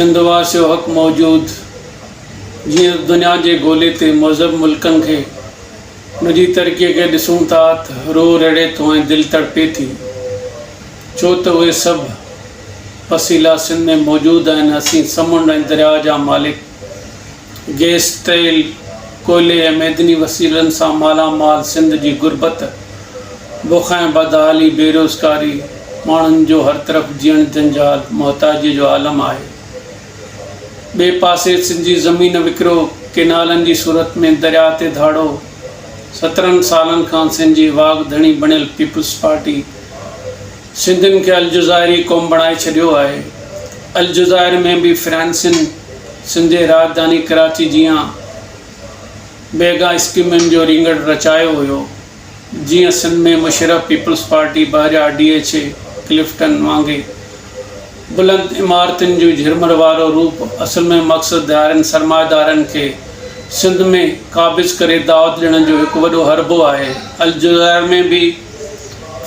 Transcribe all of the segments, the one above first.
سنڌ واسيو حق موجود جيئن ته دنيا جي گولي تي مهذب ملڪن کي ان جي ترقي کي ڏسون ٿا ته روح رڙي ٿو ۽ دل تڙپي ٿي ڇو ته اهي سڀ وسيلا سنڌ ۾ موجود آهن اسين سمنڊ ۽ درياء جا مالڪ گئس تيل ڪوئلي ۽ معدني وسيلن سان مالا مال سنڌ جي غربت بک ۽ بدحالي بيروزگاري ماڻهن جو هر طرف جيئڻ جنجال محتاجيء جو عالم آهي. ٻئي پاسي سنڌ جي زمين وڪرو ڪينالن جي صورت ۾ درياء تي ڌاڙو، 17 سالن کان سنڌ جي واڳ ڌڻي بڻيل پيپلز پارٽي سنڌين کي الجزائري قوم بڻائي ڇڏيو آهي. الجزائر ۾ به فرانسين سنڌ جي راڄڌاني ڪراچي جيان ميگا اسڪيمن جو رينگڙ رچايو هيو. جيئن Sindh ۾ Musharraf Peoples Party Bahria D H A Clifton وانگي بلند عمارتن جون جهرمر وارو روپ اصل ۾ مقصد ڌارين سرمائيدارن کي سنڌ ۾ قابض ڪري دعوت ڏيڻ جو هڪ وڏو حربو آهي. الجزائر ۾ به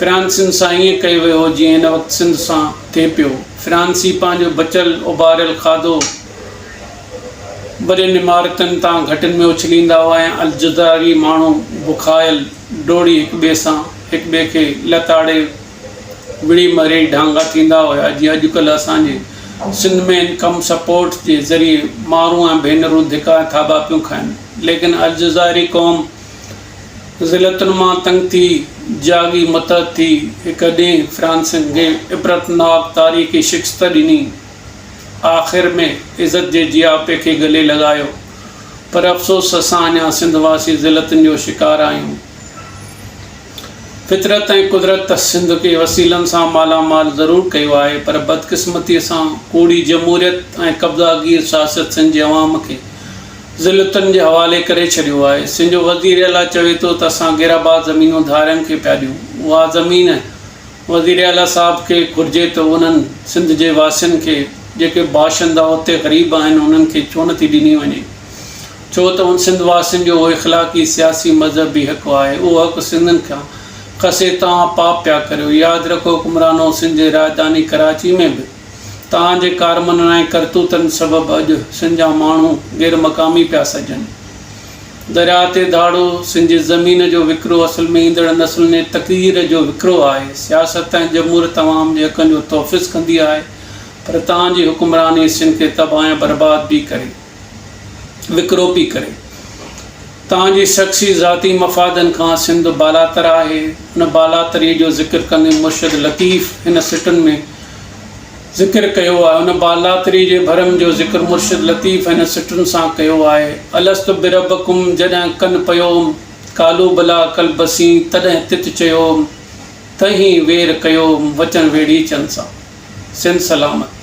فرانسين سان ائين ڪيو ويو هو جيئن هن وقت سنڌ سان ٿئي پيو. فرانسي پنهنجو بچيل اڀاريل کاڌو وڏين عمارتن تان گهٽين ۾ اڇليندا هئا ۽ الجزائري ماڻهو بکايل ڊوڙي هڪ ٻئي سان هڪ ٻئي کي لتاڙي وڙهي مري ڍانگا ٿيندا هيا جيئن اڄڪلهه اسان جي سنڌ ۾ انڪم سپورٽ جي ذريعي مارون ۽ ڀينرون ڌڪا ۽ ٿاٻا پيون کائن ليڪن الجزائري قوم ذلتن مان تنگ ٿي جاڳي متحد ٿي هڪ ڏينهن فرانسين کي عبرتناڪ تاريخي شڪست ڏني. آخر ۾ عزت جي جياپي کي ڳلي لڳايو پر افسوس اسان اڃا سنڌ واسي ذلتن جو شڪار آهيون. فطرت ۽ قدرت ته سنڌ کي وسيلن سان مالا مال ضرور ڪيو آهي پر بدقسمتي سان ڪوڙي جمهوريت ۽ قبضا گير سياست سنڌ جي عوام کي ذلتن جي حوالي ڪري ڇڏيو آهي. سنڌ جو وزير اعليٰ چوي ٿو ته اسان غيرآباد زمينون ڌارين کي پيا ڏيون اها زمين وزيراعليٰ صاحب کي گهرجي ته انهن سنڌ جي واسين کي جيڪي باشندا اتي غريب آهن انهن کي ڇو نٿي ڏني وڃي ڇو ته ان سنڌ واسين جو اهو اخلاقي سياسي مذهبي حق آهي اهو حق سنڌين کان کسي توهان پاپ پيا ڪريو ياد رکو حڪمرانو سنڌ جي راڄڌاني ڪراچي ۾ به توهان جي ڪارمنن ۽ ڪرتوتن سبب اڄ سنڌ جا ماڻهو غير مقامي پيا سڏجن. درياء تي ڌاڙو، سنڌ جي زمين جو وڪرو اصل ۾ ايندڙ نسلن جي تقدير جو وڪرو آهي. سياست ۽ جمهوريت عوام جي حقن جو تحفظ ڪندي آهي پر توهان جي حڪمراني سنڌ کي تباهه ۽ برباد پئي ڪري، وڪرو پئي ڪري. توهان جي شخصي ذاتي مفادن کان سنڌ بالاتر آهي. ان بالاتريء جو ذڪر ڪندي مرشد لطيف هن سٽن ۾ ذڪر ڪيو آهي. ان بالاتري جي ڀرم جو ذڪر مرشد لطيف هن سٽن سان ڪيو آهي. الست بربڪم جڏهن ڪن پيوم، قالو بلا قلب سين تڏهن تت چيوم، تهين وير ڪيوم وچن ويڙهيچن سان. سنڌ سلامت.